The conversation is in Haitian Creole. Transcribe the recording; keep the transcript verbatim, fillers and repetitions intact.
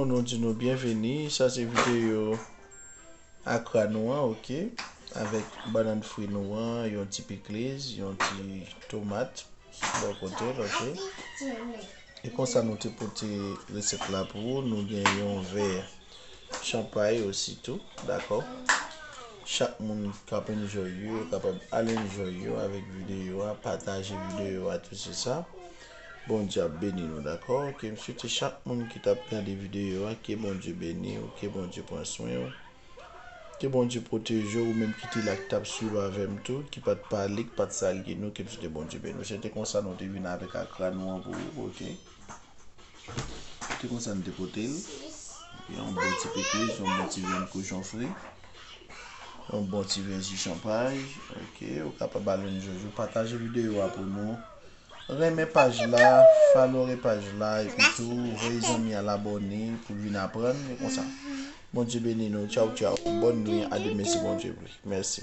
Nou di nou byenveni. Sa se videyo akra nou an, oke? Avèk bannann fri nou an, yon ti pikliz, yon ti tomat bò kote l, oke? E konsa nou te pote resèt la pou ou. Nou gen yon vè chanpay osi tou, dakò? Chak moun k ap enjoy yo, yo kapab al enjoy yo avèk videyo a, pataje videyo a, tou se sa. Bondye ap beni nou, dakò? Ke m swete chak moun ki t ap gade videyo a, ke Bondye beni w, ke Bondye pran swen w. Ke Bondye pwoteje w, ou menm ki te la, ki t ap swiv avè m tou, ki pa t pale, ki pa t salye nou, ke m swete Bondye beni w. Se te konsa nou te vin avèk akra nou an pou ou, oke? Se te konsa nou te pote l. Yon bon ti pikliz, yon bon ti vyann kochon fri, yon bon ti vè ji chanpay, oke? Ou kapab al enjoy yo, pataje videyo a pou nou. Renmen paj la, followé paj la, epi tou voye zanmi al abòne pou l vin aprann, e konsa. Bondye beni nou, tchaw tchaw, bòn nwi, a demen si Bondye vle. Mèsi.